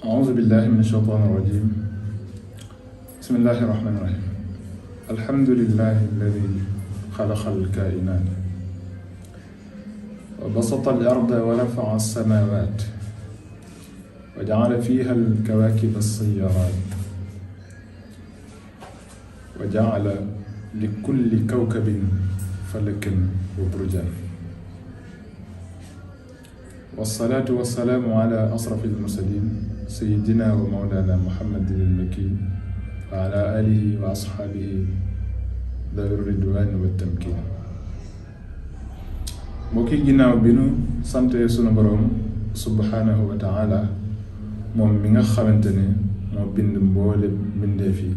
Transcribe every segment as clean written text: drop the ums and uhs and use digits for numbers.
أعوذ بالله من الشيطان الرجيم. بسم الله الرحمن الرحيم. الحمد لله الذي خلق الكائنات وبسط الأرض ورفع السماوات وجعل فيها الكواكب السيارات وجعل لكل كوكب فلكا وبرجا، والصلاة والسلام على أشرف المرسلين سيدنا ومولانا محمد المكين وعلى آله وأصحابه ذوي الرضوان والتمكين. mbokki ginnaaw bi nu sante sunu boroom subhanahu wa taala moom mi nga xamante ne moo bind mboole mbindeef yi,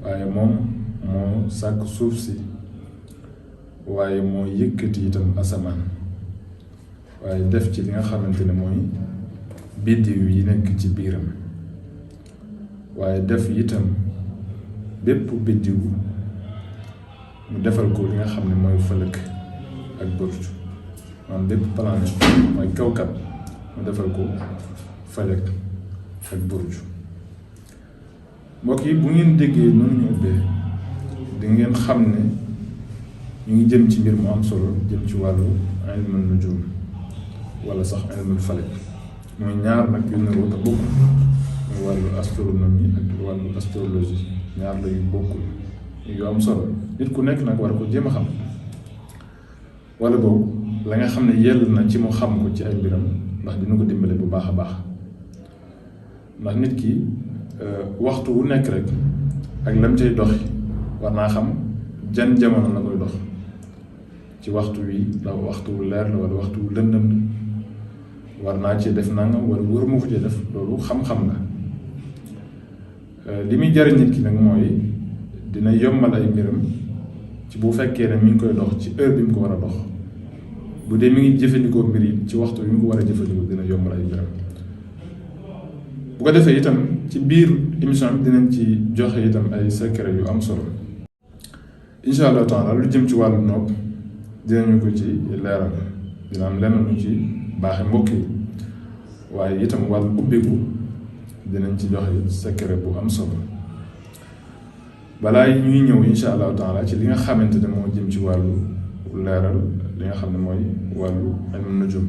waaye moom moo sàkk suuf si, waaye moo yëkkati itam asamaan, waaye def ci li nga xamante ne mooy biddiw yi nekk ci biiram, waaye def itam bépp biddiw mu defal ko li nga xam ne mooy fëlëk ak burj, maanaam bépp planète mooy kawkab mu defal ko fëlëk ak burj. mbokk yi, bu ngeen déggee noonu ñu ubbee di ngeen xam ne ñu ngi jëm ci mbir mu am solo, jëm ci wàllu ilmul nujum wala sax ilmul falak. mooy ñaar nag yu niroo te bokk, muy wàllu astronomie ak wàllu astrologie. ñaar la yu bokkul yu am solo, nit ku nekk nag war ko jéem a xam, wala boobu la nga xam ne yell na ci mu xam ko ci ay mbiram, ndax dina ko dimbale bu baax a baax. ndax nit ki waxtu wu nekk rek ak lam cay doxi war naa xam jan jamono la koy dox, ci waxtu wi la waxtu wu leer la wala waxtu wu lëndëm la, war naa ci def nangam wala wër mu ko ci def, loolu xam-xam la. li muy jariñ nit ki nag mooy dina yombal ay mbiram ci bu fekkee ne mi ngi koy dox ci heure bi mu ko war a dox. bu dee mi ngi jëfandikoo mbir yi ci waxtu bi mu ko war a jëfandikoo, dina yombal ay mbiram. bu ko defee itam ci biir émission bi dinañ ci joxe itam ay secret yu am solo. incha allah taala lu jëm ci wàllu nopp dinañu ko ci leeral, dina am lenn lu ci baaxe mbokk yi, waaye itam wàllu ubbiku dinañ ci joxe secret bu am solo. balaa ñuy ñëw incha allahu taala ci li nga xamante ne moo jëm ci wàllu leeral li nga xam ne mooy wàllu ilmu nujum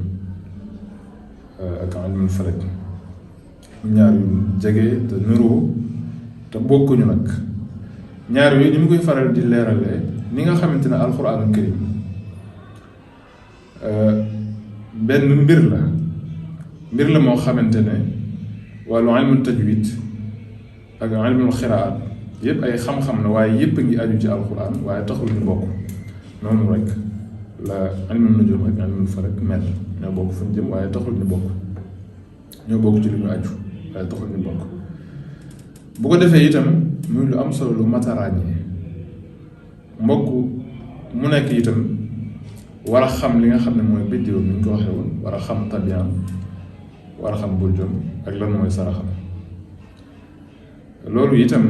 ak ilmul falak, ñaar yu jege te niroo te bokkuñu nag. ñaar yooyu ni mu koy faral di leeralee ni nga xamante ne alxuraanul karim benn mbir la moo xamante ne wàllu ilmul tajwid ak ilmul xiraat yépp ay xam-xam la, waaye yépp a ngi aju ci alxuraan, waaye taxul ñu bokk. noonu rek la ilmul nujum ak ilmul falak mel, ñoo bokk fu ñu jëm waaye taxul ñu bokk. ñoo bokk ci lu ñu aju waaye taxul ñu bokk. bu ko defee itam muy lu am solo lu mat a ràññee. mbokk mu nekk itam war a xam li nga xam ne mooy biddiw ni ñu ko waxee woon, war a xam tabian, war a xam burjam ak lan mooy saraxam. loolu itam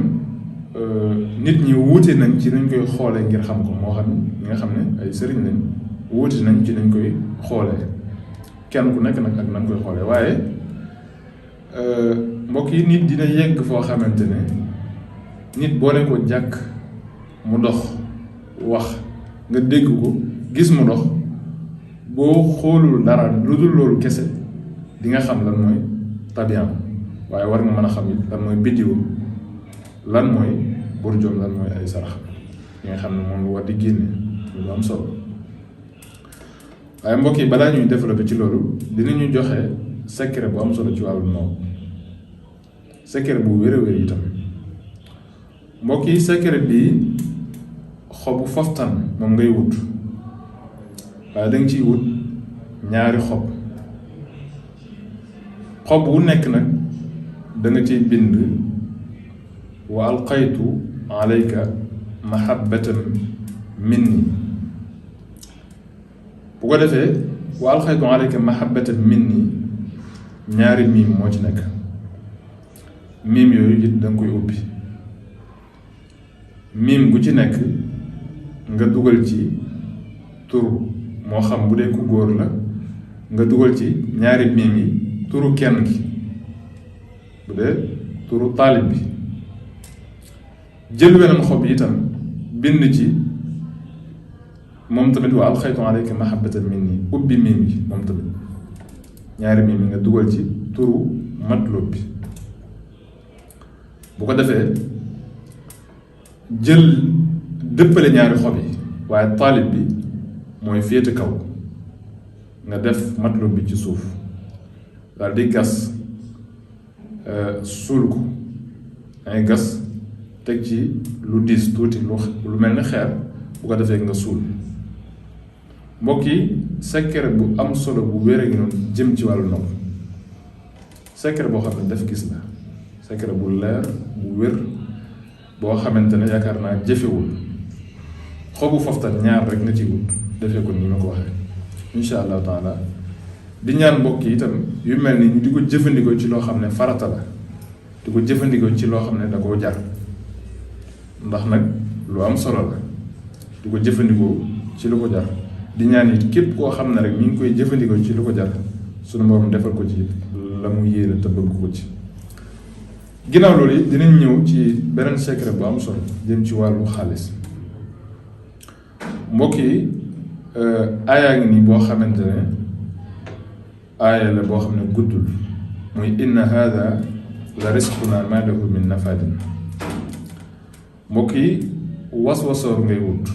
nit ñi wuute nañ ci nañ koy xoolee ngir xam ko, moo xam ñi nga xam ne ay sëriñ lañ wuute nañ ci nañ koy xoolee, kenn ku nekk nag ak nañ koy xoolee. waaye mbokk yi, nit dina yegg foo xamante ne nit boo ne ko jàkk mu dox wax nga dégg ko gis mu dox, boo xoolul dara lu dul loolu kese di nga xam lan mooy tabiam, waaye war nga mën a xam it lan mooy biddiwam, lan mooy burjom, lan mooy ay sarax yi nga xam ne moom lu war di génne lu am solo. waaye mbokk yi, balaa ñuy développé ci loolu dinañu joxe secret bu am solo ci wàllu noob, secret bu wér-wér itam. mbokk yi, secret bi xobu foftan moom ngay wut, waaye danga ciy wut ñaari xob wu nekk nag danga ciy bind wa alqaytu alayka mahabbatan minni. bu ko defee wa alqaytu alayka mahabbatan minni ñaari miim moo ci nekk. miim yooyu it danga koy ubbi, miim gu ci nekk nga dugal ci tur, moo xam bu dee ku góor la nga dugal ci ñaari miim yi turu kenn ki, bu dee turu taalib bi jël weneen xob yi itam bind ci moom tamit wa alxaytu alayka mahabbatan minni ubbi miim yi moom tamit ñaari miim yi nga dugal ci turu matlub bi bu ko defee jël dëppale ñaari xob yi waaye taalib bi mooy féete kaw nga def matlub bi ci suuf daal di gas suul ko dangay gas teg ci lu diis tuuti lu mel ni xeer bu ko defee nga suul mbokk yi secret bu am solo bu wér a ngi noonu jëm ci wàllu nopp secret boo xam ne def gis la secret bu leer bu wér boo xamante ne yaakaar naa jëfewul xobu foftal ñaar rek nga ci wut defee ko ni ma ko waxee insha allahu taala di ñaan mbokk yi itam yu mel ni ñu di ko jëfandikoo ci loo xam ne farata la di ko jëfandikoo ci loo xam ne da koo jar ndax nag lu am solo la di ko jëfandikoo ci lu ko jar di ñaan it képp koo xam ne rek mi ngi koy jëfandikoo ci lu ko jar sunu borom defal ko ci la mu yéene te bëgg ko ci ginnaaw loolu it dinañ ñëw ci beneen secret bu am solo jëm ci wàllu xaalis mbokk yi aayaa ngi nii boo xamante ne aaya la boo xam ne guddul muy inna hada la risquna ma lahu min nafadin mbokk yi was-wasoor ngay wut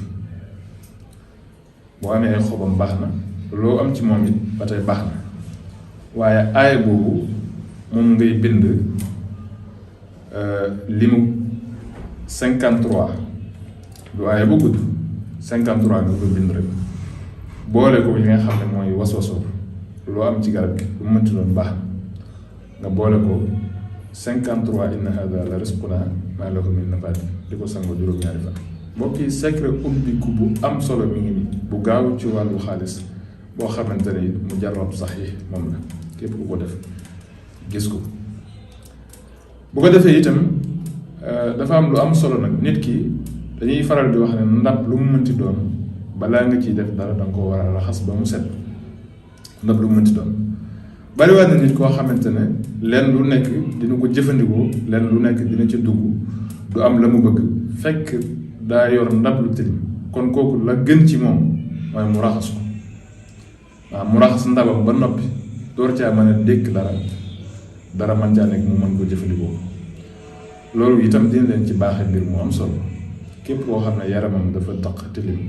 boo amee ay xobam baax na loo am ci moom it ba tey baax na waaye aaya boobu moom ngay bind limu 53 du aaya bu gudd 53 nga koy bind rek boole ko li nga xam ne mooy was-wasoor loo am ci garab gi lu mënti doon baax nga boole ko 53 inna hada la risquna ma lahu min nafad di ko sangoo juróom-ñaari fan mbokk yi secret ubbiku bu am solo mi ngi nii bu gaaw ci wàllu xaalis boo xamante ne mu jarab sax yi moom la képp ku ko def gis ko bu ko defee itam dafa am lu am solo nag nit ki dañuy faral di wax ne ndab lu mu mënti doon balaa nga ciy def dara danga ko war a raxas ba mu set ndab lu mu mënti doon bariwaat na nit koo xamante ne lenn lu nekk dina ko jëfandikoo lenn lu nekk dina ci dugg du am la mu bëgg fekk daa yor ndab lu tilim kon kooku la gën ci moom mooy mu raxas ko waaw mu raxas ndabam ba noppi door caa mën a dékk dara man caa nekk mu mën ko jëfandikoo loolu itam dina leen ci baaxe mbir mu am solo képp koo xam ne yaramam dafa taq tilim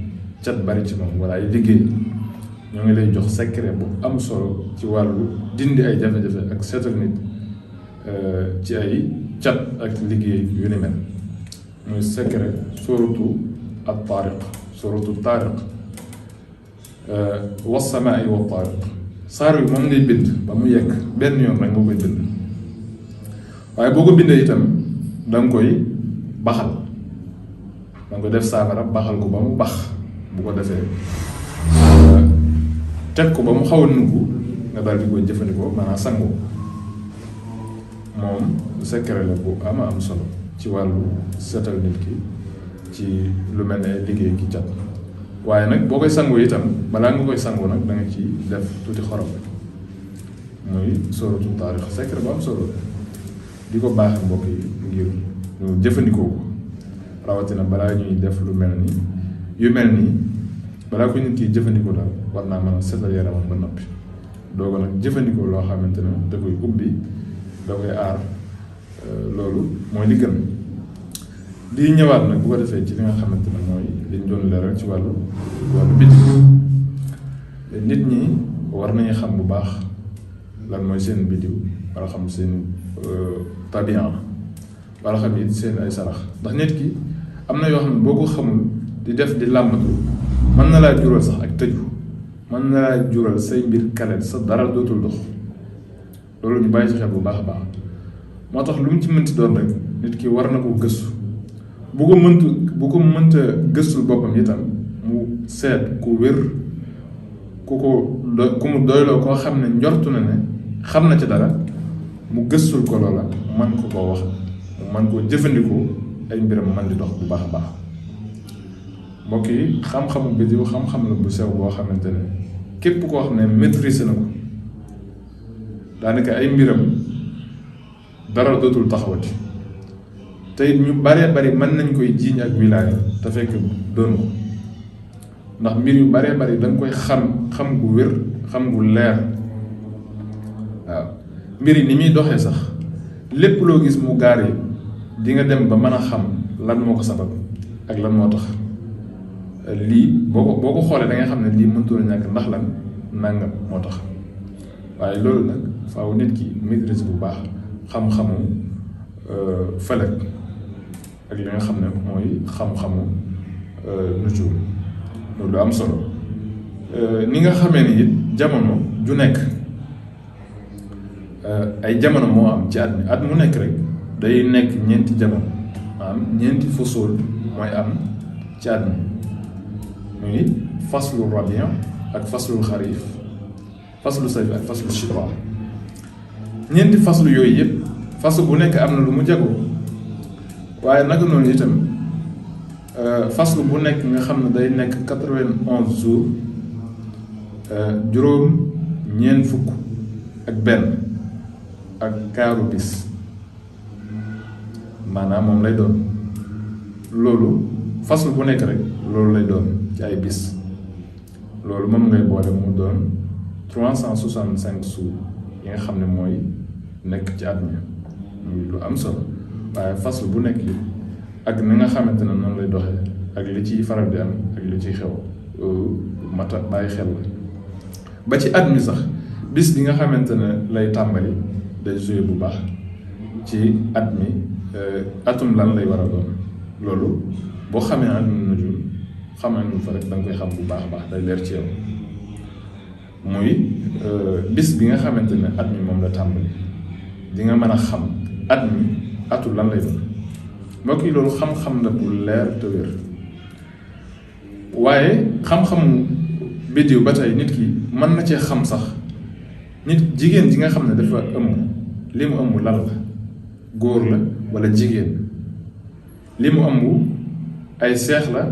cat bari ci moom wala ay liggéey ñoo ngi lay jox secret bu am solo ci wàllu dindi ay jafe-jafe ak seetal nit ci ay cat ak liggéey yu ni mel muy secret suratu at-Taariq suratu Taariq was-samaa'i wat-Taariq saar wi moom ngay bind ba mu yegg benn yoon rek nga koy bind waaye boo ko bindee itam danga koy baxal danga ko def saafara baxal ko ba mu bax bu ko defee teg ko ba mu xaw a nugg nga daal di koy jëfandikoo maanaam sangoo moom secret la bu am solo ci wàllu seetal nit ki ci lu mel ne liggéey ki cat waaye nag boo koy sangoo itam balaa nga koy sangoo nag da nga ci def tuuti xorom muy suratu Taariq secret bu am solo di ko baaxee mbokk yi ngir ñu jëfandikoo ko rawatina balaa ñuy def lu mel ni yu mel nii balaa ko nit ki jëfandikoo daal war naa mën a seetal yaramam ba noppi doo ko nag jëfandikoo loo xamante ne da koy ubbi da koy aar loolu mooy li gën di ñëwaat nag bu ko defee ci li nga xamante ne mooy liñ doon leeral ci wàllu biddiw nit ñi war nañu xam bu baax lan mooy seen biddiw wala xam seen tabian wala xam it seen ay sarax ndax nit ki am na yoo xam ne boo ko xamul di def di làmbatu mën na laa jural sax ak tëju mën na laa jural say mbir kalet sa dara dootul dox loolu ñu bàyyi ci xel bu baax a baax moo tax lu mu ci mënti doon rek nit ki war na ko gëstu bu ko mënta gëstul boppam itam mu seet ku wér ku mu doyloo koo xam ne njortu na ne xam na ci dara mu gëstul ko loola man ko koo wax mu man koo jëfandikoo ay mbiram man di dox bu baax a baax mbokk yi xam-xamu biddiw xam-xam la bu sew boo xamante ne képp koo xam ne maîtrise na ko daanaka ay mbiram dara dootul taxawati te it ñu baree bari mën nañ koy jiiñ ak wilaaya te fekk doon ko ndax mbir yu baree bari da nga koy xam gu wér xam gu leer waaw mbir yi ni muy doxee sax lépp loo gis mu gaar yi di nga dem ba mën a xam lan moo ko sabab ak lan moo tax lii boo ko xoolee da nga xam ne lii mëntu la ñàkk ndax lan nangam moo tax waaye loolu nag faaw nit ki maîtrise bu baax xam-xamu falak ak li nga xam ne mooy xam-xamu nujum loolu lu am solo ni nga xamee ni it jamono ju nekk ay jamono moo am ci at mu nekk rek day nekk ñeenti jamono maanaam ñeenti fusul mooy am ci at mi muy faslu rabia ak faslu xarif faslu sayf ak faslu shitwa ñeenti faslu yooyu yëpp faslu bu nekk am na lu mu jagoo waaye naka noonu itam faslu bu nekk nga xam ne day nekk 91 jours juróom ñeent fukk ak benn ak kaaru bis maanaam moom lay doon loolu faslu bu nekk rek loolu lay doon ci ay bis loolu moom ngay boole mu doon 365 jours yi nga xam ne mooy nekk ci at mi muy lu am solo waaye faslu bu nekk ak ni nga xamante ne noonu lay doxee ak li ciy faral di am ak li ciy xew mata bàyyi xel la ba ci at mi sax bis bi nga xamante ne lay tàmbali day joué bu baax ci at mi atum lan lay war a doon loolu boo xamee at mi nujum xamee nu fa rek da nga koy xam bu baax a baax day leer ci yow muy bis bi nga xamante ne at mi moom la tàmbali di nga mën a xam at mi atul lan lay doon mbokk yi loolu xam-xam la bu leer te wér waaye xam-xamu biddiw ba tey nit ki mën na cee xam sax nit jigéen ji nga xam ne dafa ëmb li mu ëmb lan la góor la wala jigéen li mu ëmb ay seex la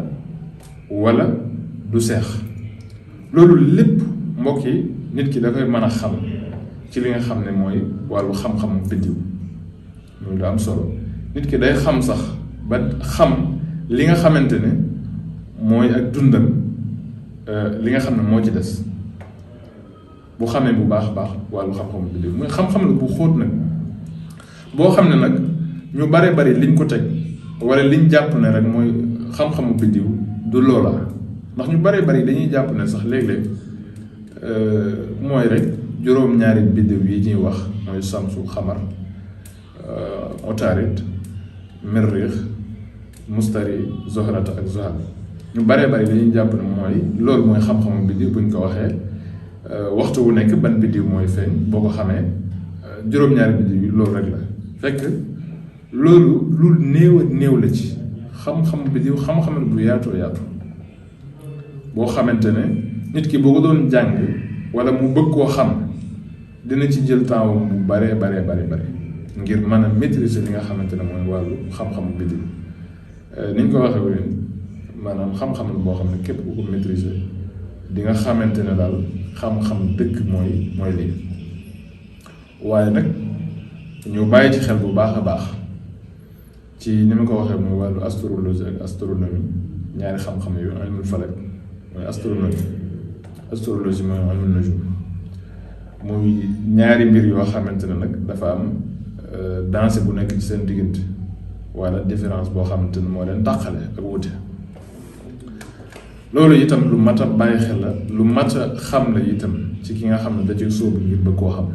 wala du seex loolu lépp mbokk yi nit ki da koy mën a xam ci li nga xam ne mooy wàllu xam-xamu biddiw loolu da am solo nit ki day xam sax ba xam li nga xamante ne mooy ak dundam li nga xam ne moo ci des bu xamee bu baax a baax wàllu xam-xamu biddiw muy xam-xam la bu xóot nag boo xam ne nag ñu bare bari liñ ko teg wala liñ jàpp ne rek mooy xam-xamu biddiw du loola ndax ñu bare bari dañuy jàpp ne sax léeg-léeg mooy rek juróom-ñaari biddiw yi ñuy wax mooy samsu xamar otaarit merriix mustari zohrata ak zohar ñu bare bari dañuy jàpp ne mooy loolu mooy xam-xamu biddiw buñ ko waxee waxtu wu nekk ban biddiw mooy feeñ boo ko xamee juróom-ñaari biddiw yi loolu rek la fekk loolu lu néew a néew la ci xam-xamu biddiw xam-xam bu yaatoo yaatu boo xamante ne nit ki boo ko doon jàng wala mu bëgg koo xam dina ci jël temps bu bare ngir mën a maîtriser li nga xamante ne mooy wàllu xam-xamu biddiw ni ñu ko waxee woon maanaam xam-xam la boo xam ne képp ku ko maîtriser di nga xamante ne daal xam-xam dëgg mooy lii waaye nag ñu bàyyi ci xel bu baax a baax ci ni ma ko waxee mooy wàllu astrologie ak astronomie ñaari xam-xam yu ilmul falak mooy astrologie mooy ilmul nujum muy ñaari mbir yoo xamante ne nag dafa am danse bu nekk ci seen diggante wala différence boo xamante ne moo leen tàqale ak wute loolu itam lu mat a bàyyi xel la lu mat a xam la itam ci ki nga xam ne da ci sóobu ngir bëgg koo xam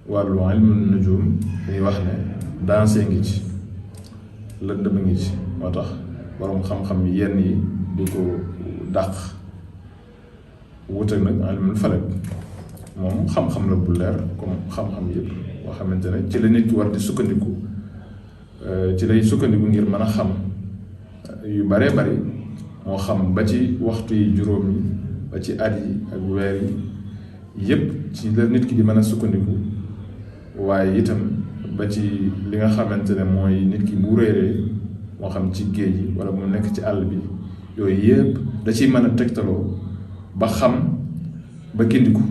wàllu ilmul nujum dañuy wax ne danse ngi ci lëndëm ngi ci moo tax borom xam-xam yenn yi di ko dàq wute nag ilmul falak moom xam-xam la bu leer comme xam-xam yëpp boo xamante ne ci la nit ki war di sukkandiku ci lay sukkandiku ngir mën a xam yu baree bari moo xam ba ci waxtu yi juróom yi ba ci at yi ak weer yi yëpp ci la nit ki di mën a sukkandiku waaye itam ba ci li nga xamante ne mooy nit ki bu réeree moo xam ci géej gi wala mu nekk ci àll bi yooyu yëpp da ciy mën a tegtaloo ba xam ba gindiku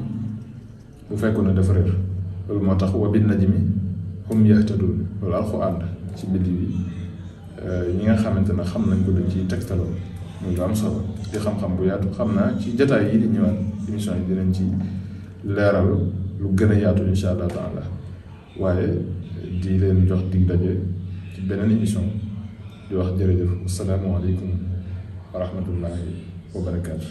bu fekkoon ne dafa réer loolu moo tax wa bin najmi hum yahtadun loolu alxuraan ci biddiw yi ñi nga xamante ne xam nañ ko dañ ciy tegtaloo muy lu am solo di xam-xam bu yaatu xam naa ci jataay yi di ñëwaat émission yi dinañ ci leeral lu gën a yaatu insha allah taala waaye di leen jox dig daje ci beneen émission di wax jërëjëf assalaamu aleykum wa rahmatullahi wa barakaatu